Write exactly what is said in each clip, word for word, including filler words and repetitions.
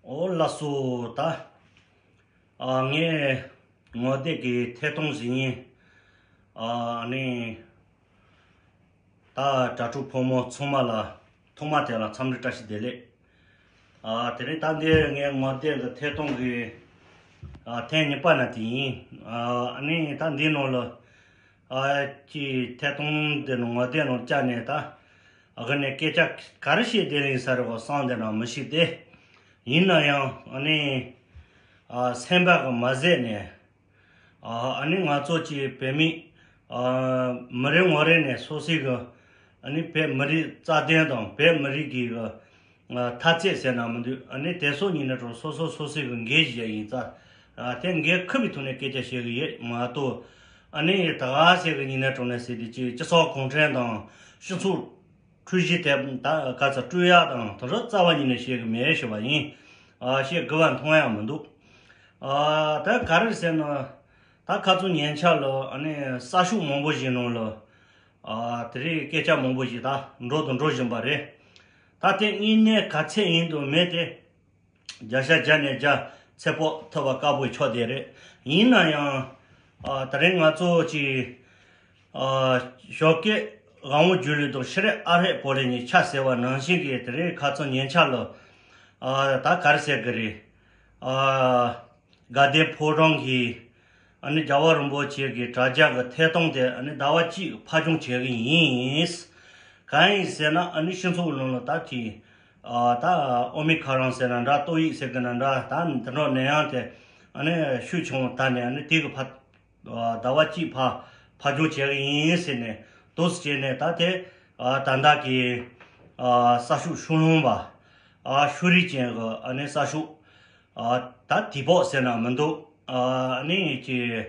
ཨོ་ལགས་སོ། ད་ཨ་ངས་ངོ་དེབ་ཀྱི་ཐད་གཏོང་ཟིན་ཡིན། ཨ་ནི་ད་དྲ་གྲོགས་ཕོ་མོ་ཚང་མ་ལ་ཐོག་མ་དེ་ལ་འཚམས་འདྲི་བཀྲ་ཤིས་བདེ་ལེགས། ཨ་དེ་རིང་ད་འདིར་ངས་ངོ་དེབ་ཀྱི་ཐད་གཏོང་གི་ཨ་ཐེངས་གཉིས་པ་ན་དེ་ཡིན། ཨ་ནི་ད་འདིའི་ནང་ལ་ཨ་ཅི་ཐད་གཏོང་འདི་ནང་ངོ་དེབ་ནང་བཅར་ནས་ད་ཨ་ག་ནས་སྐད་ཆ་ག་རེ་བཤད་བསྡད་ཡིན་ས་རེད་བ་བསམ་བསྡད་ན་མི་ཤེས་ཏེ། ཡིན་ན་ཡང་ཨ་ནི་ཨ་སེམས་པ་གི་མ་ཟད་ནས་ཨ་ནི་ང་ཚོ་གཅིག་བོད་མི་ཨ་མི་རེ་ངོ་རེ་ནས་སོ་སོའི་གི་ཨ་ནི་བོད་མི་རིགས་རྩ་དོན་དང་བོད་མི་རིགས་ཀྱི་གི་ཨ་འཐབ་རྩོད་ཟེར་ན་མི་འདུག་ཨ་ནི་དེ་ཚོ་ཉིད་ནས་གྲོང་སོ་སོ་སོ་སོའི་གི་འགན་བཞེས་ཡིན་ཙང་ཨ་དེ་འགན་འཁུར་བའི་ཐོག་ནས་སྐད་ཆ་བཤད་གི་ཡོད་མ་གཏོགས། ཨ་ནི་ད་ག་ཟེར་གི་ཉིད་ནས་གྲོང་ནས་ཟེར་དུས་ཅིག་སྤྱི་ཚོགས་གུང་ཁྲན་དང་སྤྱི་ཚོགས་འཁྲུག་གཞི་དེ་ད་ག་ཚ་སྤྲོད་ཡག་དང་དེ་ཚོ་རྩ་བ་ཉིད་ནས་བཤད་གི་མེད་ཞུ་བ་ཡིན། ཨ་བཤད་དགོས་པ་མཐོང་ཡག་མི་འདུག་ཨ་ད་ག་རེ་ཟེར་ན་ད་ཁ་སང་ཉེ་ཆར་ལ་ཨ་ནི་གསར་ཤོག་མང་པོ་ཞིག་ནང་ལ་ཨ་དེ་རིང་སྐད་ཆ་མང་པོ་ཞིག་ད་འགྲོ་དང་འགྲོ་བཞིན་པ་རེད། ད་དེ་དངོས་གནས་ག་ཚད་ཡིན་དང་མེད་དེ། བརྒྱ་ཆ་བརྒྱ་ནས་བརྒྱ་ཚོད་དཔག་ཐུབ་པ་དཀའ་པོའི་ཕྱོགས་དེ་རེད། ཡིན་ན་ཡང་ཨ་དེ་རིང་ང་ཚོ་གཅིག་ཨ་ཞོགས་ཀས་དབང་བོ་སྒྱུ་ལུས་དང་ཤི་རེ་ཨ་རེ་བོ་ལེ་ནས་ཆ་ཟེར་བ་ནང་བཞིན་གྱི་དེ་རིང་ཁ་སང་ཉེ་ཆར་ལ་ཨ་ད་ག་རེ་ཟེར་གི་རེད། ཨ་དགའ་ལྡན་ཕོ་བྲང་གི་ཨ་ནི་རྒྱལ་བ་རིན་པོ་ཆེ་གི་དྲ་རྒྱ་གི་ཐད་གཏོང་དེ་ཨ་ནི་ཟླ་བ་གཅིག་ཕར་བྱུང་བྱེད་གི་ཡིན། གང་ཡིན་ཟེར་ན་ཨ་ནི་སྤྱི་ཚོགས་ནང་ལ་ད་ཅིག་ཨ་ད་ཨོ་མི་ཁ་རོན་ཟེར་ན་འདྲ་ཏོག་དབྱིབས་ཟེར་གི་ན་འདྲ་ད་འདི་འདྲ་ནད་ཡམས་དེ་ཨ་ནི་ཤུགས་ཆུང་བ་ད་ནས་ཨ་ནི་དེ་གི་ཕར་ཟླ་བ་གཅིག་ཕར་ཕར་བྱུང་བྱེད་གི་ཡིན་ཟེར་ནས་འདུག་སེ་བྱས་ནས་ད་དེ་ཨ་ད་ལྟ་གི་ཨ་གསར་ཤོག་ཤུགས་སློང་བ་ཨ་ཤུ་རི་ཅན་གི་ཨ་ནི་གསར་ཤོག་ཨ་ད་དེ་བོག་ཟེར་ན་མི་འདུག་ཨ་ནི་ཅི་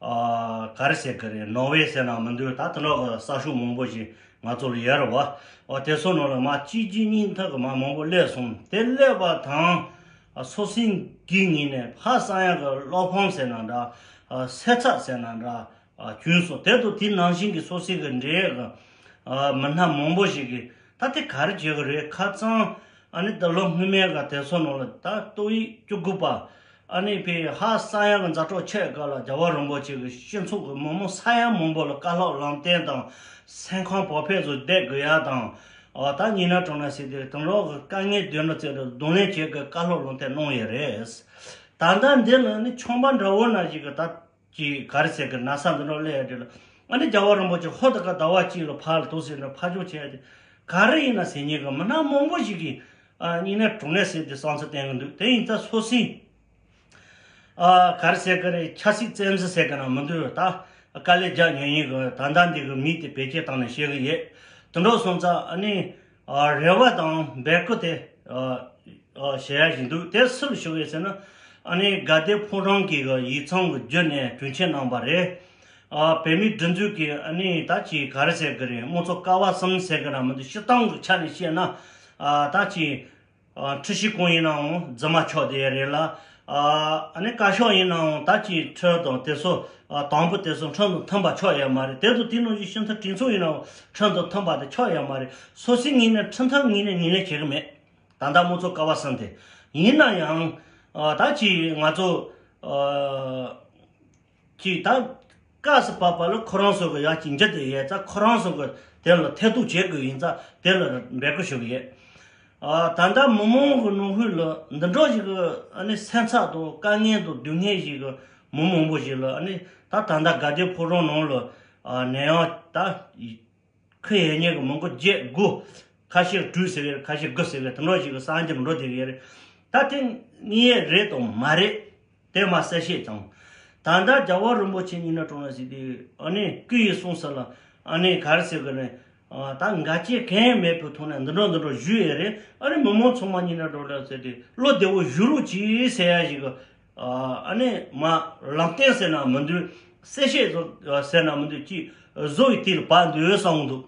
ཨ་ག་རེ་ཟེར་གི་རེད། ནོར་ཝེ་ཟེར་ན་མི་འདུག་ད་དེ་འདྲ་གི་གསར་ཤོག་མང་པོ་ཞིག་ང་ཚོ་ལ་ཡོད་རེད་བ། ཨ་དེ་ཚོ་ནང་ལ་མ་གཅིག་གཅིག་གཉིས་མཐའ་གི་མ་མང་པོ་སླེབས་སོང་། དེ་སླེབས་པ་དང་ཨ་སོ་སོའི་གི་ངོས་ནས་ཧ་སང་ཡག་གི་བློ་ཕམ་ཟེར་ན་འདྲ། ཨ་སེམས་འཚབ་ཟེར་ན་འདྲ། ཨ་བྱུང་སོང་། དེ་དང་དེ་ནང་བཞིན་གྱི་སོ་སོའི་གི་འབྲེལ་ཡོད་གི་ཨ་མི་སྣ་མང་པོ་ཞིག་གིས་ད་དེ་ག་རེ་བྱེད་གི་རེད། ཁ་སང་ཨ་ནི་ད་ལོ་སྔོན་མའི་ག་དེ་ཚོ་ནང་ལ་ད་ཏོག་དབྱིབས་བཅུ་དགུ་པ་ཨ་ནི་ཕའི་ཧ་སང་ཡག་གི་ཛ་དྲག་ཆེ་སྐབས་ལ་རྒྱལ་བ་རིན་པོ་ཆེ་གི་སྤྱི་ཚོགས་གི་མི་མང་ས་ཡ་མང་པོ་ལ་བཀའ་སློབ་ལམ་སྟོན་དང་སེམས་ཁམས་བག་ཕེབས་བཟོ་བསྡད་དགོས་ཡག་དང་། ཨ་ད་ཉིན་ན་གྲོང་ན་ཟེར་དེ་དང་རོགས་གི་དཀའ་ངལ་དོན་འདྲ་ཚེ་ལ་གདོང་ལེན་བྱེད་གི་བཀའ་སློབ་ལམ་སྟོན་གནང་ཡོད་རེད། ད་ལྟ་འདི་ལ་ནི་ཆུང་པ་འདྲ་བོ་ན་ཞིག་གི་ད། ཀྱི་ག་རེ་ཟེར་གི་ན་ཚ་འདི་འདྲ་སླེབས་ཡ་དེ་ལ་ཨ་ནི་རྒྱལ་བ་རིན་པོ་ཆེ་ཧོ་ད་ག་ཟླ་བ་གཅིག་ལ་ཕར་ལ་འདུག་ཟེར་ནས་ཕར་ཕྱོགས་བྱས་ཏེ་ག་རེ་ཡིན་ན་ཟེར་མཁན་གི་མི་སྣ་མང་པོ་ཞིག་གིས་ཨ་ཉིན་ནས་དྲུང་ནས་ཟེར་ཏེ་བསམ་ཚུལ་བསྟན་གི་འདུག་དེ་ཡིན་ད་སོ་སོའི་ཨ་ག་རེ་ཟེར་གི་རེད། ཆབ་སྲིད་བཙན་འཛུལ་ཟེར་གི་ན་མི་འདུག་ད་དཀའ་ལས་རྒྱག་མྱོང་མཁན་གི་ད་ལྟ་འདི་གི་མི་དེ་བེད་སྤྱོད་བཏང་ནས་བཤད་གི་ཡོད། དེ་འདྲ་སོང་ཙང་ཨ་ནི། ཨ་རེ་བ་དང་འབོད་སྐུལ་དེ་ཨ་ཨ་བྱེད་ཡ་ཞིག་འདུག་དེ་སུ་ལ་ཞུ་གི་ཡོད་ཟེར་ན། ཨ་ནི་དགའ་ལྡན་ཕོ་བྲང་གི་ཡིག་ཚང་གི་བརྒྱུད་ནས་དྲུང་ཆེ་གནང་བ་རེད། ཨ་བོད་མིའི་སྒྲིག་འཛུགས་ཀྱི་ཨ་ནི་ད་ཅི་ག་རེ་ཟེར་གི་རེད། དམངས་གཙོ་ཀ་བ་གསུམ་ཟེར་གི་ན་མི་འདུག་སྤྱིར་བཏང་གི་ཆ་ནས་བཤད་ན་ཨ་ད་ཅི་ཨ་ཁྲི་ཤི་ཀོང་ཡིན་ནའང་རྫུན་མ་ཆགས་བསྡད་ཡ་རེད་ལ། ཨ་ཨ་ནི་བཀའ་ཤག་ཡིན་ནའང་ད་ཅི་ཁྲིམས་དང་དེ་ཚོ་ཨ་དང་པོ་དེ་ཚོ་ཁྲིམས་དང་མཐུན་པ་ཆགས་ཡ་མ་རེད། དེ་ཚོ་དེ་ནང་བཞིན་སྤྱི་འཐུས་གྲོས་ཚོགས་ཡིན་ནའང་ཁྲིམས་དང་མཐུན་པ་དེ་ཆགས་ཡ་མ་རེད། སོ་སོའི་ངོས་ནས་ཁྲིམས་ཐག་ངོས་ནས་ངོས་ལེན་བྱེད་གི་མེད། ད་ལྟ་དམངས་གཙོ་ཀ་བ་གསུམ་དེ་ཡིན་ན་ཡང་ཨ་ད་ཅི་ང་ཚོ་ཨ་ཅི་ད་སྐབས་སུ་བབ་པ་ལ་ཁོ་རང་ཚོ་གི་ཡག་ཅིག་འགྱུར་དེ་ཡོད་ཙང་ཁོ་རང་ཚོ་གི་དེ་ལ་ཐེ་གཏོགས་བྱེད་དགོས་ཡིན་ཙང་དེ་ལ་འབོད་སྐུལ་ཞུ་གི་ཡོད། ཨ་ད་ལྟ་མི་མང་གི་ནང་ཁུལ་ལ་འདི་འདྲ་ཞིག་གི་ཨ་ནི་སེམས་འཚབ་དང་དཀའ་ངལ་དང་སྡུག་བསྔལ་ཞིག་གི་མི་མང་པོ་ཞིག་ལ་ཨ་ནི་ད་ད་ལྟ་དགའ་ལྡན་ཕོ་བྲང་ནང་ལ་ཨ་ནད་ཡམས་ད་ཁུ་ཡོད་མཁན་གྱི་མི་མགོ་བརྒྱད་དགུ། ཁ་ཤས་དྲུག་ཟེར་གི་རེད། ཁ་ཤས་དགུ་ཟེར་གི་རེད། དེ་འདྲ་ཞིག་གི་གསར་འགྱུར་འགྲོ་བསྡད་གི་རེད། ད་དེ་དངོས་ཡོད་རེད་དང་མ་རེད། དེ་མ་གསལ་བཤད་ཀྱང་། ད་ལྟ་རྒྱལ་བ་རིན་པོ་ཆེ་ཉིད་ནས་དྲང་ན་ཟེར་དུས་ཨ་ནི་སྐུ་ཡི་གསུང་ས་ལ་ཨ་ནི་ག་རེ་ཟེར་གི་རེད། ཨ་ད་འགལ་རྐྱེན་གང་ཡང་མེད་པའི་ཐོག་ནས་འདི་འདྲ་འདི་འདྲ་ཞུས་ཡོད་རེད། ཨ་ནི་མི་མང་ཚང་མ་ཉིད་ནས་དྲང་ན་ཟེར་དུས་བློ་བདེ་བོ་བཞུགས་རོགས་གྱིས་ཟེར་ཡ་ཞིག་གི་ཨ་ནི་མ་ལམ་སྟོན་ཟེར་ན་མི་འདུག་གསལ་བཤད་བཟོ་ཟེར་ན་མི་འདུག་ཅིག་བཟོ་ཡི་དེ་ལ་བབས་འདུག་བསམ་གི་འདུག་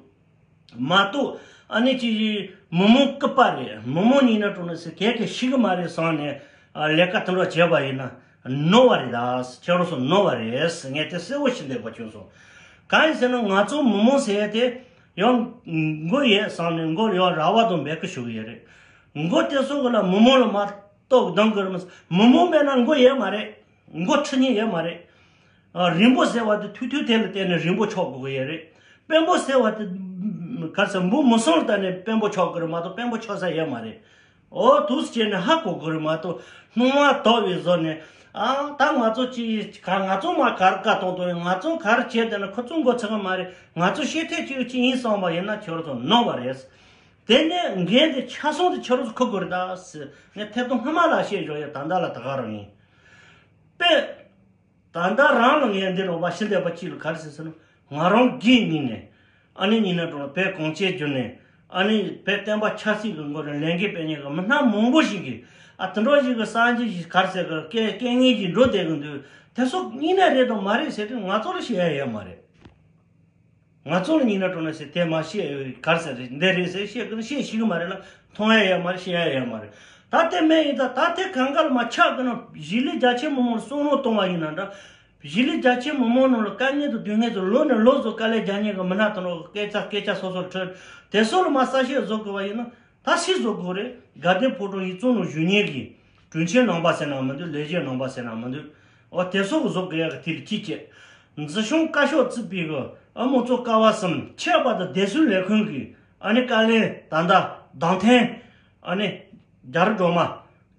མ་གཏོགས་ཨ་ནི་ཅིག་མི་མང་སྐུད་པ་རེད། མི་མང་ཉིད་ནས་དྲང་ན་ཟེར་གལ་གལ་ཤི་གི་མ་རེད་བསམ་ནས་ཨ་ལས་ཀ་དེ་འདྲ་བྱས་པ་ཡིན་ན་ནོར་བ་རེད། ད་ཁྱེད་རང་ཚོ་ནོར་བ་རེད། ངས་དེ་གསལ་བོ་ཞིག་འདེབས་པ་བྱུང་སོང་། གང་ཡིན་ཟེར་ན་ང་ཚོ་མི་མང་ཟེར་ཡ་དེ་ཡང་མགོ་ཡོད་བསམ་ནས་མགོ་ཡང་ར་བ་དང་འབོད་སྐུལ་ཞུ་གི་ཡོད་རེད། མགོ་དེ་ཚོ་གི་ལ་མི་མང་ལ་མ་ ལྟོ་གདང་དགོས་རེད་མ་གཏོགས་མི་མང་མེད་ན་མགོ་ཡལ་མ་རེད། མགོ་ཁྲི་ཉིན་ཡལ་མ་རེད། ཨ། རིང་པོ་ཟེར་བ་དེ་ཐུག་ཐུག་དེ་ལ་བརྟེན་ནས་རིང་པོ་ཆགས་དགོས་ཀྱི་ཡོད་རེད། དཔོན་པོ་ཟེར་བ་དེ་ག་རེ་ཟེར། འབུ་མི་སྲུན་ལ་བརྟེན་ནས་དཔོན་པོ་ཆགས་དགོས་རེད་མ་གཏོགས་དཔོན་པོ་ཆགས་ས་ཡོད་མ་རེད། འོ་འདུག་སེ་བྱས་ནས་ཧ་གོ་དགོས་རེད་མ་གཏོགས་སྣང་བ་དོག་པའི་བཟོ་ནས། ཨ། ད་ང་ཚོ་ཅི་ག་ང་ཚོ་མར་ག་རེ་བཀའ་གཏོང་གཏོང་ཡིན། ང་ཚོ་ག་རེ་བྱས་བསྡད་ན་ཁོ་ཚོ་མགོ་ཚོས་ཀྱི་མ་རེད། ང་ཚོ་ཤེས་ཐེངས་གཅིག་གཅིག་ཡིན་བསམ་པ་ཡིན་ན་ཁྱོད་རང་ཚོ་ནོར་བ་རེད། དེ་ནས་འགན་དེ་ཆ་ཚང་དེ་ཁྱོད་རང་ཚོ་འཁུར་དགོས་རེད་ད་ཟེར། ངས་ཐད་གཏོང་སྔ་མ་ལ་བཤད་བཞག་ཡོད། ད་ལྟ་ལ་ད་ག་རང་ཡིན། དཔེ། ད་ལྟ་རང་ལ་ངས་འདི་རོགས་པ་ཤི་འདས་པ་གཅིག་ལ་ག་རེ་ཟེར་ཟེར་ན། ང་རང་སྒེར་ཉིད་ནས། ཨ་ནི་ཡིན་ན་འགྲོ་ན་བོད་གངས་ཅན་བརྒྱུད་ནས། ཨ་ནི་བོད་བསྟན་པ་ཆབ་སྲིད་ཀྱི་སྒོ་ནས་ལས་འགུལ་སྤེལ་མཁན་གྱི་མི་སྣ་མང་པོ་ཞིག་གིས། ཨ། དེ་འདྲ་ཞིག་གི་སངས་རྒྱས་ཞིག་ག་རེ་ཟེར་གི། རྐྱེན་རྐྱེན་ངན་ཞིག་འགྲོ་བསྡད་གི་འདུག་དེ་ཚོ་དངོས་གནས་རེད་དང་མ་རེད་ཟེར་དུས་ང་ཚོ་ལ་བཤད་ཡ་ཡོད་མ་རེད། ང་ཚོ་ལ་ཡིན་ན་འགྲོ་ན་ཟེར་དེ་མ་བཤད་ཡོད་ག་རེ་ཟེར་རེད། འདི་རེད་ཟེར་བཤད་གི་ན་བཤད་ཤེས་གི་མ་རེད་ལ། མཐོང་ཡ་ཡོད་མ་རེད། བཤད་ཡ་ཡོད་མ་རེད། ད་དེ་མེད་ཡིན་ད། ད་དེ་གང་ག་ལ་མ་ཆགས་གི་ན། གཞིས་ལུས་རྒྱ་ཆེ་མི་མང་ལ་བསམ་བློ་གཏོང་བ་ཡིན་ན་འདྲ། གཞིས་ལུས་རྒྱ་ཆེ་མི་མང་ནང་ལ་དཀའ་ངལ་དང་སྡུག་བསྔལ་དུ་ལོ་ནས་ལོ་ཚོ་དཀའ་ལས་རྒྱག་མཁན་གྱི་མི་སྣ་དང་ནོ་སྐད་ཆ་སྐད་ཆ་སོ་སོར་འཕྲོད། དེ་ཚོ་ལ་མ་གསལ་བཤད་བཟོ་དགོས་པ་ཡིན་ན། ད་སུས་བཟོ་དགོས་རེད། དགའ་ལྡན་ཕོ་བྲང་ཡིག་ཚང་ནང་བཞུགས་མཁན་གྱི་དྲུང་ཆེ་རྣམ་པ་ཟེར་ན་མི་འདུག་ལས་བྱེད་རྣམ་པ་ཟེར་ན་མི་འདུག་འོ་དེ་ཚོ་གི་བཟོ་དགོས་ཡག་གི་དེ་ལ་ཅི་བྱེད། འཛིན་སྐྱོང་བཀའ་ཤག་བརྩིས་པའི་གི། ཨ། དམངས་གཙོ་ཀ་བ་གསུམ་ཆད་པ་དང་བདེ་སྲུང་ལས་ཁུངས་ཀྱི། ཨ་ནི་བཀའ་བློན་ད་ལྟ་བདམས་ཐོན། ཨ་ནི་རྒྱ་རི་སྒྲོལ་མ།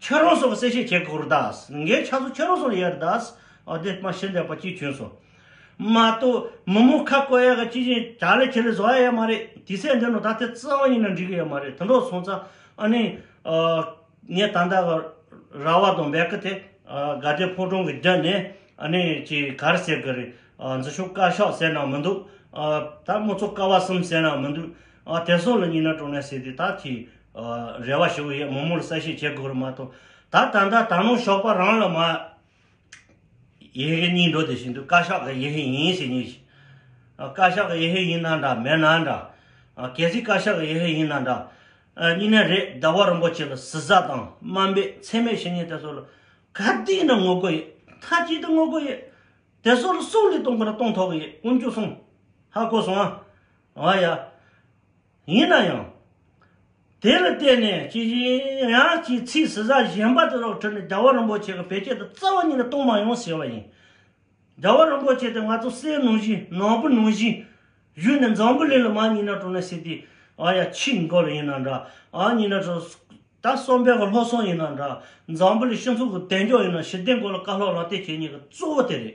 ཁྱེད་རང་ཚོ་གི་གསལ་བཤད་བྱེད་དགོས་རེད་ད། ངའི་ཆ་ཚོ་ཁྱེད་རང་ཚོ་ལ་ཡོད་རེད་ད། ཨ། དེ་མ་ཤི་འདས་པ་གཅིག་བྱུང་སོང་། མ་གཏོགས་མི་མང་ཁ་བསྐོར་ཡག་གི་ཅི་བྱེད་ལས་བྱེད་ལས་བཟོ་ཡ་ཡོད་མ་རེད། དེ་ཚད་འདི་ནོ་ད་དེ་རྩ་བ་ཉིད་ནས་འགྲིག་གི་ཡོད་མ་རེད། དེ་འདྲ་སོང་ཙང་ཨ་ནི། ཨ། ངས་ད་ལྟ་གི་ར་བ་དང་བེ་ཀི་དེ། ཨ། དགའ་ལྡན་ཕོ་བྲང་གི་རྒྱབ་ནས། ཨ་ནི་ཅི་ག་རེ་ཟེར་གི་རེད། ཨ། འཛིན་སྐྱོང་བཀའ་ཤག་ཟེར་ན་མི་འདུག་ཨ། ད་དམངས་གཙོ་ཀ་བ་གསུམ་ཟེར་ན་མི་འདུག་ཨ། དེ་སོགས་ལ་ཡིན་ན་འགྲོ་ན་ཟེར་དེ་ད་དེ། ཨ། རེ་བ་ཞུ་གི་ཡོད། མི་མང་ལ་གསལ་བཤད་བྱེད་དགོས་རེད་མ་གཏོགས། ད་ད་ལྟ་ད་ནང་ཞོགས་པ་རང་ལ་མ། ཡི་གེ་གཉིས་འགྲོ་དེ་བཞིན་དུ་བཀའ་ཤག་གི་ཡི་གེ་ཡིན་ཟེར་མཁན་ཞིག་ཨ། བཀའ་ཤག་གི་ཡི་གེ་ཡིན་ན་འདྲ་མེད་ན་འདྲ། ཨ། གལ་སྲིད་བཀའ་ཤག་གི་ཡི་གེ་ཡིན་ན་འདྲ། ཨ། ཡིན་ན་རེད། རྒྱལ་བ་རིན་པོ་ཆེ་ལ་ཟུར་ཟ་དང་དམའ་འབེབས་མཚན་སྨད་བྱེད་མཁན་དེ་ཚོ་ལ་ག་དུས་ཡིན་ན་ངོ་རྒོལ་ཡོད། མཐའ་གཅིག་ཏུ་ངོ་རྒོལ་ཡོད། དེ་ཚོ་ལ་སྲོག་ལས་གཏོང་གི་ན་གཏོང་ཐུབ་ཀྱི་ཡོད། དཀོན་མཆོག་གསུམ། ཧ་གོ་སོང་ཨ། ཨ་ཡ། ཡིན་ན་ཡང་། དེ་ལ་བརྟེན་ནས་ཅི་ཡང་ཅི་ཚིག་ཟུར་ཟ་གཞན་པ་དེ་ཚོ་ཁྲིད་ནས་རྒྱལ་བ་རིན་པོ་ཆེ་གི་བེད་སྤྱད་དུ་རྩ་བ་ཉིད་ནས་གཏོང་མ་ཡོང་ཟེར་བ་ཡིན། རྒྱལ་བ་རིན་པོ་ཆེ་དེ་ང་ཚོ་སྲས་ནང་བཞིན་ནང་པ་ནང་བཞིན་བཞུགས་ནས་འཛམ་བུ་གླིང་ལ་མ་ཉིན་ན་གྲོང་ནས་ཟེར་དེ། ཨ་ཡ་ཆིག་མགོ་ལ་ཡིན་ན་འདྲ། ཨ་ཉིན་ན་གྲོང་། ད་གསོན་པའི་གི་སློབ་གསོ་ཡིན་ན་འདྲ། འཛམ་བུ་གླིང་སྤྱི་ཚོགས་ཀྱི་དལ་འབྱོར་ཡིན་ན་ཞི་བདེ་སྐོར་ལ་བཀའ་སློབ་ལ་དེ་བྱེད་མཁན་གྱི་གཙོ་བོ་དེ་རེད།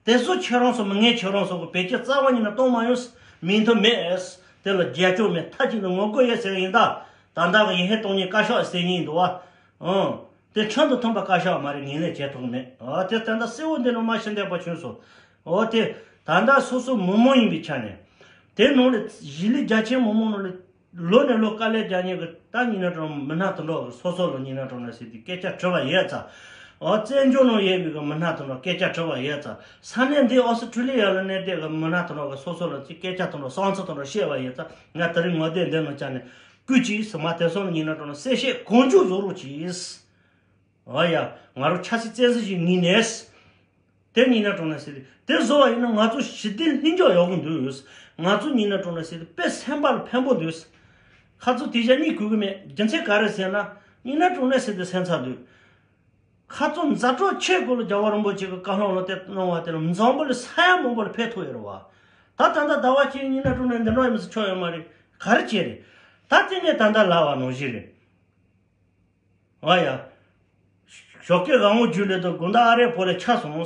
དེ་ཚོ་ཁྱེད་རང་ཚོ་མི་ངན་ཁྱེད་རང་ཚོ་གི་བེད་སྤྱོད་རྩ་བ་ཉིད་ནས་གཏོང་མ་ཡོང་། མིང་ཐོ་མེད། དེ་ལ་རྒྱབ་སྐྱོར་མེད། མཐའ་གཅིག་ཏུ་ངོ་རྒོལ་ཡོད་ཟེར་ཡིན་ད། ད་ལྟ་གི་ཡིན་ཧེ་གཏོང་ཉིན་བཀའ་ཤག་ཟེར་ཉིན་འདུག་བ། ཨང་། དེ་ཁྲིམས་དང་མཐུན་པ་བཀའ་ཤག་མ་རེད། ངས་ལས་བྱེད་ཐུབ་མེད། ཨ་དེ་ད་ལྟ་གསལ་བོ་འདི་ནང་མ་ཤི་འདས་པ་བྱུང་སོང་། ཨོ་དེ། ད་ལྟ་སོ་སོ་མི་མང་ཡིན་པའི་ཆ་ནས། དེ་ནང་ལ་གཞིས་ལུས་རྒྱ་ཆེན་མི་མང་ནང་ལ། ལོ་ནས་ལོ་དཀའ་ལས་རྒྱག་མཁན་གྱི་ད་ཉིན་ན་གྲོང་མི་སྣ་དེ་འདྲ་སོ་སོ་ལ་ཉིན་ན་གྲོང་ན་ཟེར་དེ་སྐད་ཆ་དྲི་བ་ཡོད་ཙང་། ཨོ་བཙན་བྱོལ་ནང་ཡོད་པའི་གི་མི་སྣ་དེ་འདྲ་སྐད་ཆ་དྲི་བ་ཡོད་ཙང་། ས་གནས་འདི་ཨོ་སི་ཁྲུ་ལི་ཡ་ལ་གནས་བསྡད་གི་མི་སྣ་དེ་འདྲ་གི་སོ་སོ་ལ་ཅིག་སྐད་ཆ་དེ་འདྲ་བསམ་ཚུལ་དེ་འདྲ་བཤད་པ་ཡོད་ཙང་། ང་དེ་རིང་ངོ་དེབ་འདི་ནང་བཅར་ནས་སྐུ་མཁྱེན་ཟེར་མ་དེ་སོང་ལ་ཉིན་ན་གྲོང་ན་གསལ་བཤད་གང་མགྱོགས་བཟོ་རོགས་གྱིས། ཨོ་ཡ། ང་རང་ཆབ་སྲིད་བཙན་འཛུལ་ཞིག་ངེས་ནས། དེ་ཉིན་ན་གྲོང་ན་ཟེར་དེ་བཟོ་བ་ཡིན་ན་ང་ཚོ་ཞི་བདེ་ལྷིང་འཇགས་ཡོང་གི་འདུག་ང་ཚོ་ཉིན་ན་གྲོང་ན་ཟེར་དེ་དཔེ་སེམས་པ་ལ་ཕན་པོ་འདུག་ཁ་ཚོ་དེ་བཞག་གཉིད་ཁུག་གི་མེད། རྒྱུ་མཚན་ག་རེ་ཟེར་ན་ཉིན་ན་གྲོང་ན་ཟེར་དེ་སེམས་ཚ་འདུག་ཁ་ཚོ་ཛ་དྲག་ཆེ་དགོས་ལ་རྒྱལ་བ་རིན་པོ་ཆེ་གི་བཀའ་སློབ་ལ་དེ་གནང་བ་དེ་ལ་འཛམ་བུ་གླིང་ས་ཡ་མང་པོ་ལ་ཕན་ཐོགས་ཡོད་རེད་བ། ད་ད་ལྟ་ཟླ་བ་གཅིག་ཉིན་ན་གྲོང་ན་འདི་འདྲ་ཡིན་མི་སྲིད་ཆོག་ཡོད་མ་རེད། ག་རེ་བྱས་རེད། ད་དེ་ནས་ད་ལྟ་ལབ་པ་ནང་བཞིན་རེད། ཨ་ཡ། ཞོགས་ཀས་གང་བོ་རྒྱུ་ལས་དང་དགོང་དག་ཨ་རེ་ཕོ་ལས་ཆ་སོང་།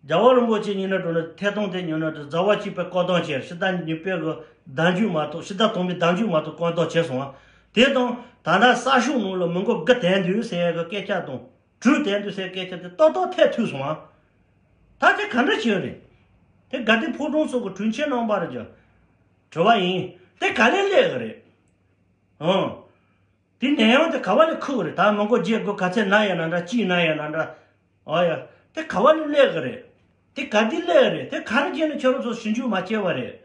རྒྱལ་བ་རིན་པོ་ཆེ་ཉིན་ན་གྲོང་ན་ཐད་གཏོང་དེ་ཉོ་ན་དུ་ཟླ་བ་གཅིག་པའི་བཀོད་གཏོང་བྱས། ཕྱི་ཟླ་གཉིས་པའི་གི་ཟླ་མཇུག་མ་གཏོགས་ཕྱི་ཟླ་དང་པོའི་ཟླ་མཇུག་མ་གཏོགས་བཀོད་གཏོང་བྱས་སོང་ཨ། དེ་དང་ད་ལྟ་གསར་ཤོག་ནང་ལ་མི་མགོ་དགུ་དེད་འདུག་ཟེར་ཡ་གི་སྐད་ཆ་དང་དྲུག་དེད་འདུག་ཟེར་སྐད་ཆ་དེ་ཏོག་ཏོག་ཐད་ཐུབ་སོང་ཨ། ད་དེ་ག་འདྲ་བྱས་རེད། དེ་དགའ་ལྡན་ཕོ་བྲང་སོགས་ཀྱི་དྲུང་ཆེ་རྣམ་པར་གྱི་དྲི་བ་ཡིན། དེ་ག་ལས་སླེབས་གི་རེད། ཨང་། དེ་ནས་ཡང་དེ་ག་བ་ལས་ཁུག་རེད། ད་མི་མགོ་བརྗེ་དགོས་ག་ཚད་ན་ཡོད་ན་འདྲ་ཅི་ན་ཡོད་ན་འདྲ། ཨ་ཡ། དེ་ག་བ་ལས་སླེབས་གི་རེད། དེ་ག་དུས་སླེབས་གི་རེད། དེ་ག་རེ་བྱས་ནས་ཁྱོད་རང་ཚོ་ཞིབ་འཇུག་མ་བྱས་པ་རེད།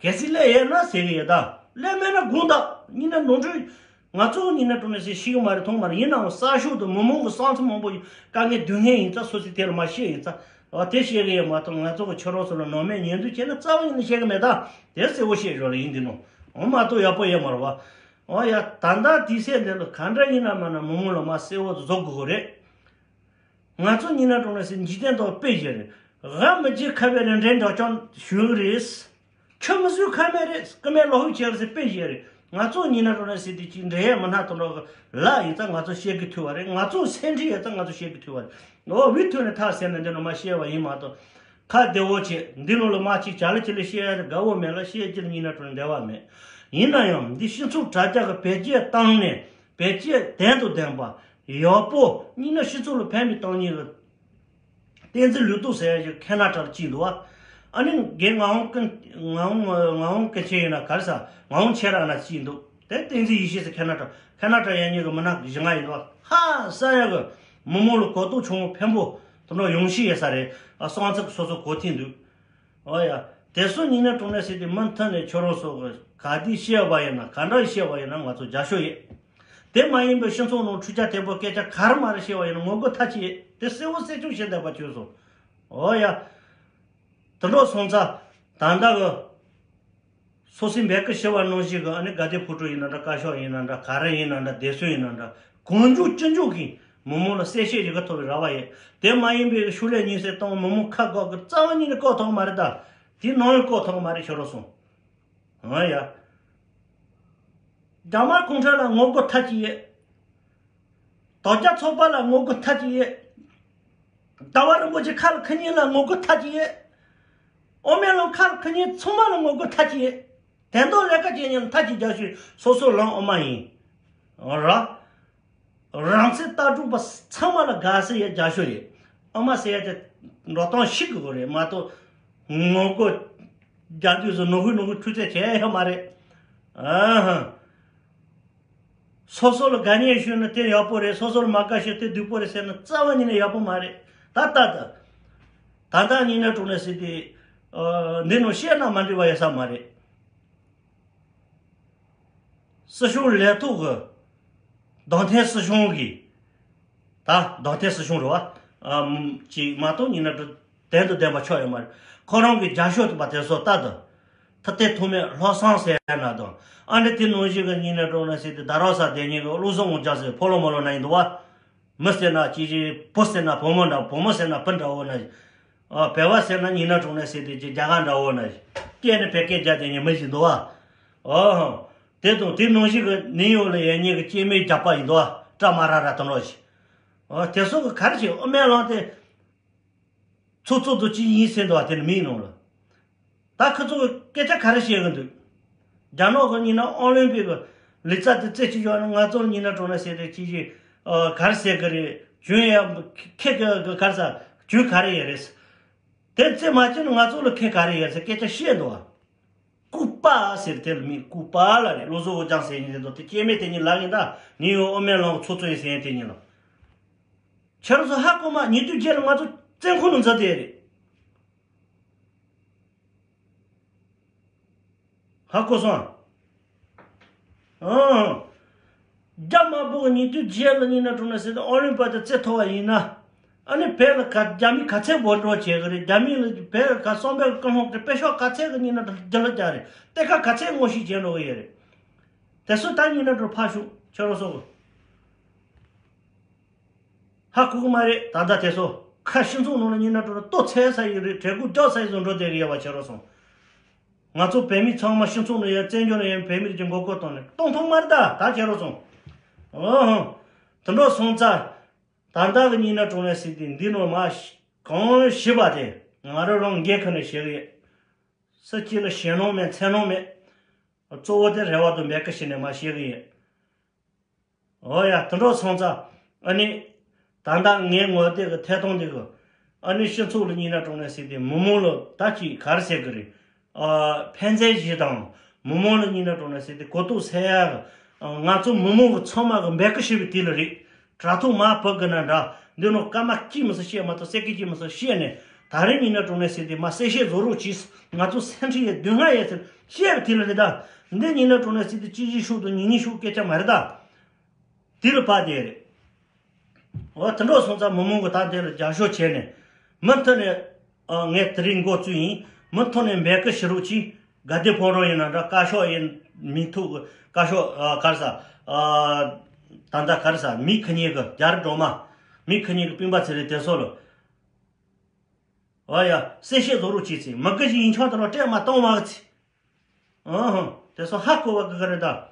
གལ་སྲིད་སླེབས་ཡོད་ན་ཟེར་གི་ཡོད་ད། སླེབས་མེད་ན་དགོངས་དག་ཉིན་ན་ནོར་འཁྲུལ། ང་ཚོ་ཉིན་ན་གྲོང་ནས་ཟེར་ཤེས་གི་མ་རེད་མཐོང་མ་རེད། ཡིན་ནའང་གསར་ཤོག་དང་མི་མང་གི་བསམ་ཚུལ་མང་པོ་ཡོད། དཀའ་ངལ་སྡུག་བསྔལ་ཡིན་ཙང་སོ་སོས་དེ་ལ་མ་བཤད་ཡིན་ཙང་། ཨ་དེ་བཤད་གི་ཡོད་མ་གཏོགས་ང་ཚོ་གི་ཁྱོད་རང་ཚོ་ལ་ནོར་མེད་ཉེས་འཛུགས་བྱས་ན་རྩ་བ་ཉིད་ནས་བཤད་གི་མེད་ད། དེ་གསལ་བོ་བཤད་ཡོད་རེད་ཡིན་འདི་ནོ། འོ་མ་གཏོགས་ཡག་པོ་ཡོད་མ་རེད་བ། ཨོ་ཡ། ད་ལྟ་དུས་ཚོད་འདི་ལ་ག་འདྲ་ཡིན་ན་མ་ན་མི་མང་ལ་མ་གསལ་བོ་བཟོ་དགོས་གི་རེད། ང་ཚོ་ཡིན་ན་གྲོང་ནས་སི་འཇིག་རྟེན་ཐོག་དཔེ་བཞག་རེད། ང་མི་རྗེ་ཁ་བའི་རིན་འདྲེན་འདྲ་ཅང་ཞུ་གི་རེད། ཁྱོད་མི་བཟོད་ཁ་མེད་རེད། ཀི་མེད་ལོ་ཧུ་ཆེ་རེད་ཟེར་དཔེ་བཞག་རེད། ང་ཚོ་ཡིན་ན་གྲོང་ནས་སི་དེ་ཅིག་འདྲེ་ཡས་མི་སྣ་དང་འགྲོ་གི་ལ་ཡིན་ཙང་ང་ཚོ་བཤད་གི་ཐུབ་པ་རེད། ང་ཚོ་སེམས་ཁྲལ་ཡོད་ཙང་ང་ཚོ་བཤད་གི་ཐུབ་པ་རེད། འོ་བི་ཐོན་ནས་ཐག་ཟེར་ན་འདི་ནོ་མ་བཤད་པ་ཡིན་མ་གཏོགས། ཁ་བདེ་བོ་བྱེད། འདི་ལོ་ལ་མ་གཅིག་བྱ་ལ་ཅི་ལ་བཤད་ཡ་དེ་དགའ་བོ་མེད་ལ་བཤད་ཅི་ལ་ཡིན་ན་གྲོང་འདེ་བ་མེད། ཡིན་ན་ཡང་འདི་སྤྱི་ཚོགས་དྲ་རྒྱ་གི་བེད་སྤྱོད་བཏང་ནས་བེད་སྤྱོད་ལྡན་དུ་ལྡན་པ་ཡག་པོ་ཡིན་ན་སྤྱི་ཚོགས་ལ་ཕན་པའི་བཏང་ཉེས་ཀྱི་བསྟན་འཛིན་ལུས་སྟོབས་ཟེར་ཡ་ཞིག་ཁེ་ན་ཊ་ལ་སྐྱེས་འདུག་བ། ཨ་ནི་རྒན་ངག་དབང་ཀུན་ངག་དབང་ངག་དབང་ཀུན་མཁྱེན་ཡིན་ན་ག་རེ་ཟ་ངག་དབང་ཁྱེད་རང་ན་སྐྱེས་འདུག་དེ་བསྟན་འཛིན་ཡེ་ཤེས་ཟེར་ཁེ་ན་ཊ་ཁེ་ན་ཊ་ཡན་ཉིད་ཀྱི་མི་སྣ་བཞི་ལྔ་ཡིན་འདུག་བ། ཧ་ས་ཡ་གི་མི་མང་ལ་གོ་རྟོགས་ཆུང་བོ་ཕན་པོ་དུ་འགྲོ་ཡོང་ཤི་ཡོད་ས་རེད། ཨ་སང་ཚིག་སོ་སོ་གོ་ཐིང་འདུག་ཨོ་ཡ། དེ་སོ་ཉིན་ནས་གྲོང་ནས་སྲིད་དེ་མུ་མཐུད་ནས་ཁྱོད་རང་སོགས་ཀྱི་ག་དུས་བཤད་པ་ཡིན་ན་ག་འདྲ་བཤད་པ་ཡིན་ན་ང་ཚོ་རྒྱབ་ཤོག་ཡིན། དེ་མ་ཡིན་པའི་སྤྱི་ཚོགས་ནང་འཕྲུལ་ཆ་དེ་པོ་སྐད་ཆ་ག་རེ་མ་རེ་བཤད་པ་ཡིན་ན་ངོ་རྒོལ་མཐའ་གཅིག་ཡིན། དེ་གསལ་བོ་གསལ་ཆུང་བཤད་བསྡད་པ་བྱོས་སོང་། ཨོ་ཡ། དུ་འགྲོ་སོང་ཙང་ད་ལྟ་གི་སོ་སོའི་འབད་ཀི་ཤི་བ་ནང་བཞིན་གི་ཨ་ནི་དགའ་བདེ་ཕོ་བྲང་ཡིན་ན་འདྲ། བཀའ་ཤག་ཡིན་ན་འདྲ། ག་རེ་ཡིན་ན་འདྲ། བདེ་སྲུང་ཡིན་ན་འདྲ། གང་མགྱོགས་ཅི་མགྱོགས་ཀྱིས་མི་མང་ལ་གསལ་བཤད་ཞིག་གི་ཐོབ་པའི་རེ་བ་ཡོད། དེ་མ་ཡིན་པའི་ཤུགས་ལས་ཉིན་སྲིད་གཏོང་མི་མང་ཁ་བཀག་གི་རྩ་བ་ཉིད་ནས་བཀག་ཐུབ་མ་རེད། ད་དེ་ནང་ཡང་བཀག་ཐུབ་མ་རེད། ཤོར་རོ་སོང་། ཨ་ཡ། རྒྱ་དམར་གུང་ཁྲན་ལ་ངོ་རྒོལ་མཐའ་གཅིག་ཡོད། དོལ་རྒྱལ་ཚོགས་པ་ལ་ངོ་རྒོལ་མཐའ་གཅིག་ཡོད། ཟླ་བ་རིན་པོ་ཆེ་ཁ་ལ་ཁུ་ཉིན་ལ་ངོ་རྒོལ་མཐའ་གཅིག་ཡོད། ཨོ་མེ་ལོང་ཁ་ལ་ཁུ་ཉིན་ཚང་མ་ལ་ངོ་རྒོལ་མཐའ་གཅིག་ཡོད། དོན་དག་ལས་ཀ་བྱེད་མཁན་མཐའ་གཅིག་རྒྱབ་ཤོག་སོ་སོ་ལང་ཨོ་མ་ཡིན། ར། རང་ཚེ་ལྟ་གྲུབ་པ་ཚང་མ་ལ་དགའ་ས་ཡོད་རྒྱབ་ཤོག་ཡོད། ཨོ་མ་ཟེར་ཡ་དེ་འགྲོ་སྟངས་ཤིག་དགོས་རེད་མ་གཏོགས། ངོ་རྒོལ་རྒྱག་དུས་སུ་ནོར་ཧུ་ནོར་ཧུ་འཁྲུག་རྩོད་བྱས་ཡོད་མ་རེད། ཨ་ཧ། སོ་སོ་ལ་དགའ་ཉེ་ཞུས་ན་དེ་ཡག་པོ་རེད། སོ་སོ་ལ་མ་དགའ་ཞུས་དེ་སྡུག་པོ་རེད་ཟེར་ན་རྩ་བ་ཉིད་ནས་ཡག་པོ་མ་རེད། ད་ལྟ་ད། ད་ལྟ་ཉིན་ནས་དྲུང་ནས་ཟེར་དེ། འདི་ནང་བཤད་ན་མ་འགྲིག་པ་ཡོད་ས་མ་རེད། སྲིད་གཞུང་ལས་ཐོག་གི་བདག་ཐེན་སྲིད་གཞུང་གིས། ད་བདག་ཐེན་སྲིད་གཞུང་རེད་བ། ཅིག་མ་གཏོགས་ཉིན་ནས་དྲུང་དོན་དུ་ལྡན་པ་ཆོག་ཡོད་མ་རེད། ཁོ་རང་གི་རྒྱབ་ཤོག་ཐུབ་པ་དེ་ཚོ་ལྟ་དང་། ཐ་དད་ཐོགས་མེད་ལྷག་བསམ་ཟེར་ཡ་ན་དང་། ཨ་འདྲ་དེ་ནང་བཞིན་གི་ཉིན་ནས་དྲུང་ནས་ཟེར་དེ་ད་རོགས་ས་དེ་ཉིན་གི་བློ་བཟང་ངོ་རྒྱལ་ཟེར་ཕོ་ལོ་མོ་ལོ་ན་ཡིན་འདུག་བ། མི་ཟེར་ན་ཅི་ཅི། བུ་ཟེར་ན་བུ་མོ་འདྲ། བུ་མོ་ཟེར་ན་བུ་འདྲ་བོ་ན། ཨ་བལ་བ་ཟེར་ན་ཉིན་ན་གྲོང་ནས་ཟེར་དེ་ཅི་རྒྱ་གར་འདྲ་བོ་ན། སྐད་ནི་བལ་སྐད་རྒྱག་དེ་ཉིན་མི་ཞིག་འདུག་བ། ཨོ། དེ་དང་དེ་ནང་བཞིན་གི་ནིའུ་ཡོག་ལ་ཡོད་མཁན་གི་སྐྱེ་དམན་རྒྱག་པ་ཡིན་འདུག་བ། ཀྲ་མ་ར་ར་དང་རོ་ཞིག་ཨོ་དེ་སོགས་གི་ག་རེ་བྱེད། ཨོ་མའི་ལང་དེ། ཚོགས་གཙོ་དུ་ཅི་ཡིན་ཟེར་འདུག་བ། དེ་ནི་མིའི་ནང་ལ། ད་ཁོ་ཚོ་གི་སྐད་ཆ་ག་རེ་བཤད་གི་འདུག་རྒྱ་ནག་གི་ཉིན་ན་ཨོ་ལིམ་པིག་གི་ལི་ཙ་དེ་རྩེ་གཅིག་ཡོད་ན་ང་ཚོ་ཉིན་ན་གྲོང་ན་ཟེར་དེ་གཅིག་གཅིག་ཨ་ག་རེ་ཟེར་གི་རེད། ཇུན་ཡ་ཁེ་གི་ག་རེ་ཟ་ཇུན་ག་རེ་ཡོད་རེད། དེ་རྩེ་མ་བྱས་ན་ང་ཚོ་ལ་ཁེ་ག་རེ་ཡོད་ཟེར་སྐད་ཆ་བཤད་འདུག་བ། ལྐུགས་པ་ཟེར་དེ་ལ་མིན་ལྐུགས་པ་ལ་རེད། བློ་བཟང་དབུ་ཅང་ཟེར་ཉིན་དེ་འདུག་དེ་སྐྱེ་དམན་དེ་ཉིན་ལ་ཡིན་ད་ནིའུ་ཡོག་ཨོ་མའི་ལང་གི་ཚོགས་གཙོ་ཡིན་ཟེར་ཡིན་དེ་ཉིན་ལ། ཁྱེད་རང་ཚོ་ཧ་གོ་མ། ཉིན་དུས་བརྒྱད་ལ་ང་ཚོ་བཙོན་ཁང་ལ་འཛུལ་བསྡད་རེད། ཧ་གོ་སོང་ཨ། ཨང་། རྒྱ་དམར་པོ་གི་ཉིན་དུས་བརྒྱད་ལ་ཉིན་ན་གྲོང་ན་ཟེར་ཏེ་ཨོ་ལིམ་པ་དེ་རྩེ་ཐོ་བ་ཡིན་ན། ཨ་ནི་བོད་ལ་ག་རྒྱ་མི་ག་ཚད་འབོར་འགྲོ་བྱེད་གི་རེད། རྒྱ་མི་ལ་བོད་ལ་ག་གསང་བའི་ཀུན་སློང་གི་དཔེ་ཤོག་ག་ཚད་གི་ཉིན་ན་རྒྱ་ལ་རྒྱ་རེད། གཏེར་ཁ་ག་ཚད་ངོ་ཤེས་བྱེད་འགྲོ་གི་ཡོད་རེད། དེ་ཚོ་ད་ཉིན་ན་གྲོང་ཕར་ཞུགས་ཁྱེད་རང་ཚོ་གི། ཧ་གོ་གི་མ་རེད། ད་ལྟ་དེ་ཚོ་ཁ་སྤྱི་ཚོགས་ནང་ལ་ཉིན་ན་གྲོང་ལྟོ་འཚོལ་ས་ཡི་རེད། གྲལ་སྒོ་རྒྱག་ས་ཡི་བཟོ་འགྲོ་བསྡད་གི་ཡོད་པ་ཁྱེད་རང་ཚོ། ང་ཚོ་བོད་མི་ཚང་མ་སྤྱི་ཚོགས་ནང་ཡོད། བཙན་བྱོལ་ནང་ཡོད་བོད་མི་རིགས་ཀྱི་མགོ་སྐོར་བཏང་ནས་གཏོང་ཐུབ་མ་རེད་ད། ད་ཁྱེད་རང་ཚོ། ཨོ་ཧོ། དུ་འགྲོ་སོང་ཙང་། ད་ལྟ་གི་ཉིན་ན་གྲོང་ནས་ཟེར་དེ་འདི་ནོར་མ་གང་ཞིབ་པ་དེ་ང་རང་རང་འགན་ཁུར་ནས་བཤད་གི་ཡོད། སུ་གཅིག་ལ་ཞེད་སྣང་མེད་འཚེར་སྣང་མེད། གཙོ་བོ་དེ་རེ་བ་དང་འབད་གི་ཞིག་ནས་མ་བཤད་གི་ཡོད། ཨོ་ཡ། དུ་འགྲོ་སོང་ཙང་ཨ་ནི། ད་ལྟ་ངའི་ངོ་དེབ་གི་ཐད་གཏོང་དེ་གི་ཨ་ནི་སྤྱི་ཚོགས་ལ་ཉིན་ན་གྲོང་ནས་ཟེར་དེ་མི་མང་ལ་ད་ཅིག་ག་རེ་ཟེར་གི་རེད། ཨ་ཕན་ཚུན་ཞིག་དང་མི་མང་ལ་ཉིན་ན་གྲོང་ནས་ཟེར་དེ་གོ་རྟོགས་སད་ཡ་གི། ང་ཚོ་མི་མང་གི་ཚང་མ་གི་འབད་གི་ཞིག་བྱེད་གི་དེ་ལ་རེད། དྲ་ཐོག་མ་བབས་གི་ན་འདྲ། འདི་ནང་སྐར་མ་གཅིག་མི་སྲིད་བཤད་མ་ཐུབ། སེ་ཀེ་གཅིག་མི་སྲིད་བཤད་ནས་ད་རེས་ཉིན་ན་གྲོང་ནས་ཟེར་དེ་མ་གསལ་བཤད་བཟོ་རོགས་གྱིས། ང་ཚོ་སེམས་ཁྲལ་ཡོད་སྡུག་བསྔལ་ཡོད་ཟེར་བཤད་པའི་དེ་ལ་རེད་ད། འདི་ཉིན་ན་གྲོང་ནས་ཟེར་དེ་གཅིག་གཅིག་ཤུགས་དང་ཉིས་གཉིས་ཤུགས་སྐད་ཆ་མ་རེད་ད། དེ་ལ་བབས་དེ་རེད། འོ་དུ་འགྲོ་སོང་ཙང་མི་མང་གི་ད་དེ་ལ་རྒྱབ་སྐྱོར་བྱས་ནས་མུ་མཐུད་ནས། ཨ་ངས་དེ་རིང་འགོ་བཙུགས་ཡིན། མུ་མཐུད་ནས་འབད་གི་ཞུ་རོགས་གྱིས། དགའ་བདེ་ཕོ་བྲང་ཡིན་ན་འདྲ། བཀའ་ཤག་ཡིན། མི་ཐུག་གི་བཀའ་ཤོག་ཨ་ག་རེ་ཟ། ཨ་ད་ལྟ་ག་རེ་ཟ། མི་ཁ་ཉིན་གི་རྒྱ་རི་སྒྲོལ་མ། མི་ཁ་ཉིན་གི་སྤུན་པ་ཚེ་རིང་དེ་ཚོ་ལ། ཨོ་ཡ། གསལ་བཤད་བཟོ་རོགས་བྱེད་ཚེ་མི་དགའ་ཞིག་ཡིན་ཆོག་དང་སྤྲད་མ་གཏོང་མ་གི་ཚེ། ཨོ་ཧོ། དེ་ཚོ་ཧ་གོ་བ་གི་ག་རེ་ད།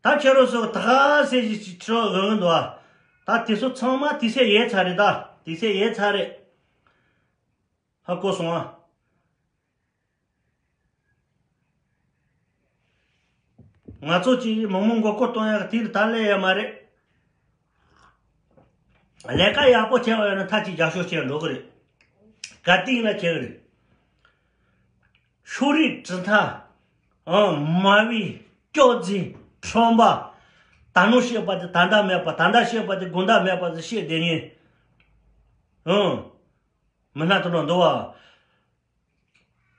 ད་ཁྱེད་རང་ཚོ་ད་ག་ཟེ་ཞིག་ཁྲི་འོང་འདུག་ཨ། ད་དེ་ཚོ་ཚང་མ་དུས་ཚོད་ཡལ་ཚར་རེད། ད་དུས་ཚོད་ཡལ་ཚར་རེད། ཧ་གོ་སོང་ཨ། ང་ཚོ་གཅིག་མི་མང་མགོ་སྐོར་གཏོང་ཡག་དེ་ལ་ད་སླེབས་ཡོད་མ་རེད། ལས་ཀ་ཡག་པོ་བྱས་པ་ཡོད་ན་མཐའ་གཅིག་རྒྱབ་སྐྱོར་བྱས་འགྲོ་གི་རེད། ག་དུས་ཡིན་ན་བྱེད་གི་རེད། ཕྱོགས་རིས་གྲུབ་མཐའ། ཨང་། མ་བི། སྐྱོ་རྫུན། ཁྲོམ་པ། ད་ནངས་བཤད་པ་དེ་ད་ལྟ་མེད་པ། ད་ལྟ་བཤད་པ་དེ་དགོང་དག་མེད་པ་ཟེར་བཤད་བསྡད་མཁན། ཨང་། མི་སྣ་དེ་འདྲ་འདུག་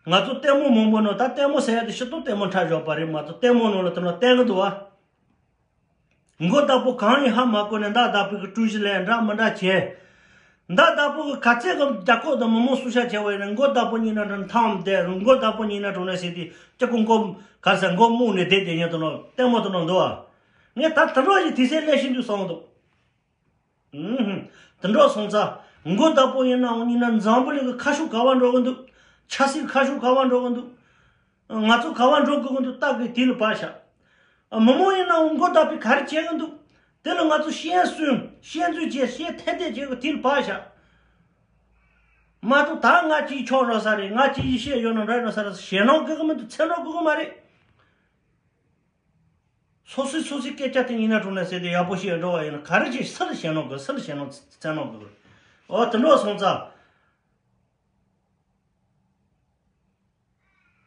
བ། ང་ཚོ་ལྟད་མོ་མང་པོ་ནང་ད་ལྟད་མོ་ཟེར་ཡ་དེ་ཤི་ཏོ་ལྟད་མོ་འཁྲབ་བཞག་པ་རེད་མ་གཏོགས་ལྟད་མོ་ནང་ལ་དེ་འདྲ་བསྟན་གི་འདུག་བ། མགོ་བདག་པོ་གང་ཡིན་ཧ་མ་གོ་ནས་མདའ་བདག་པོའི་གི་གྲུ་བཞི་ལས་འདྲ་མི་འདྲ་བྱས། མདའ་བདག་པོ་གི་ག་ཚད་གི་རྒྱ་ཁོག་དང་མི་མང་སུ་ཤ་བྱས་པ་ཡིན་ན་མགོ་བདག་པོ་གཉིས་ན་འགྲོ་ཐང་བསྡད། མགོ་བདག་པོ་གཉིས་ན་འགྲོ་ནས་ཟེར་དུས་སྐྱ་ཀུ་མགོ་ག་ས་མགོ་རྨུགས་ནས་བསྡད་བསྡད་ཉན་དུ་ནོ་ལྟད་མོ་དུ་ནོ་འདུག་ཨ། ངས་ད་དུ་འགྲོ་ཞིག་དུས་ཚོད་སླེབས་ཤིན་དུས་སོང་འདུག་ཨུ་ཧུ། དུ་འགྲོ་སོང་ཙང་མགོ་བདག་པོ་ཡིན་ན་འོང་གཉིས་ན་འཛམ་བུ་གླིང་གི་ཁ་ཤུགས་ག་བ་འགྲོ་གི་འདུག་ཆབ་སྲིད་ཁ་ཤུགས་ག་བ་འགྲོ་གི་འདུག་ང་ཚོ་ག་བ་འགྲོ་དགོས་ཀྱི་འདུག་ལྟ་དགོས་དེ་ལ་བབས་ཤག་མི་མང་ཡིན་ནའང་མགོ་བདག་པོས་ག་རེ་བྱེད་ཀྱི་འདུག་དེ་ལ་ང་ཚོ་ཤེས་སོན་ཤེས་འཛུལ་བྱས་ཤེས་ཐེ་ཐེ་བྱེད་དགོས་དེ་ལ་བབས་ཤག་མ་གཏོགས་ད་ང་གཅིག་ཆོག་རོགས་ས་རེད། ང་གཅིག་ཡིད་ཤེས་ཡོད་ན་འདྲ་རོགས་ས་རེད། ཞེད་སྣང་དགོས་ཀྱི་མི་འདུག་འཚེར་སྣང་དགོས་ཀྱི་མ་རེད། སོ་སོའི་སོ་སོའི་སྐད་ཆ་དེ་ཡིན་ན་གྲུང་ནས་ཟེར་ཏེ་ཡག་པོ་ཞིག་འགྲོ་བ་ཡིན་ན་ག་རེ་བྱས་སུ་ལ་ཞེད་སྣང་དགོས། སུ་ལ་ཞེད་སྣང་འཚེར་སྣང་དགོས། འོ་དེ་འགྲོ་སོང་ཙང་།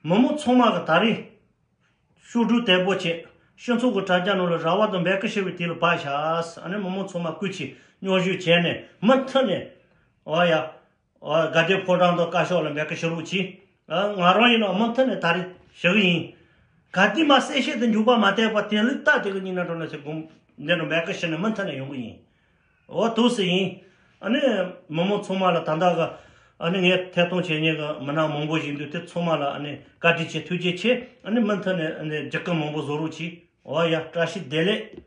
མི་མང་ཚང་མ་གི་ད་རེས་ཤོག་སྒྲིལ་དལ་པོ་བྱས། སྤྱི་ཚོགས་ཀྱི་དྲ་རྒྱ་ནང་ལ་ར་བ་དང་འབོད་སྐུལ་ཞུ་བའི་དུས་ལ་བབས་ཤག་ཨ་ནི་མི་མང་ཚང་མ་སྐུ་མཁྱེན་སྙན་ཞུ་བྱས་ནས་མུ་མཐུད་ནས། འོ་ཡ། འོ་དགའ་ལྡན་ཕོ་བྲང་དང་བཀའ་ཤག་ལ་འབོད་སྐུལ་ཞུ་རོགས་གྱིས། ཨ་ང་རང་ཡིན་ན་མུ་མཐུད་ནས་ད་རེས་ཞུ་གི་ཡིན། ག་དུས་མ་གསལ་བཤད་དུ་འཇུག་པ་མ་བལྟས་པ་དེ་ལུགས་ལྟ་དེ་གི་ཉིན་ན་འགྲོ་ན་ཚེ་དགོངས་འདི་འདྲ་འབོད་སྐུལ་ཞུ་ནས་མུ་མཐུད་ནས་ཡོང་གི་ཡིན། འོ་ཐུགས་སུ་ཡིན། ཨ་ནི་མི་མང་ཚང་མ་ལ་ད་ལྟ་གི་ཨ་ནི་ངས་ཐད་གཏོང་བྱེད་མཁན་གི་མི་སྣ་མང་པོ་ཞིག་འདུག་དེ་ཚང་མ་ལ་ཨ་ནི་བཀའ་དྲིན་ཆེ་ཐུགས་རྗེ་ཆེ། ཨ་ནི་མུ་མཐུད་ནས་ཨ་ནི་རྒྱབ་སྐྱོར་མང་པོ་བཟོ་རོགས་གྱིས། འོ་ཡ་བཀྲ་ཤིས་བདེ་ལེགས།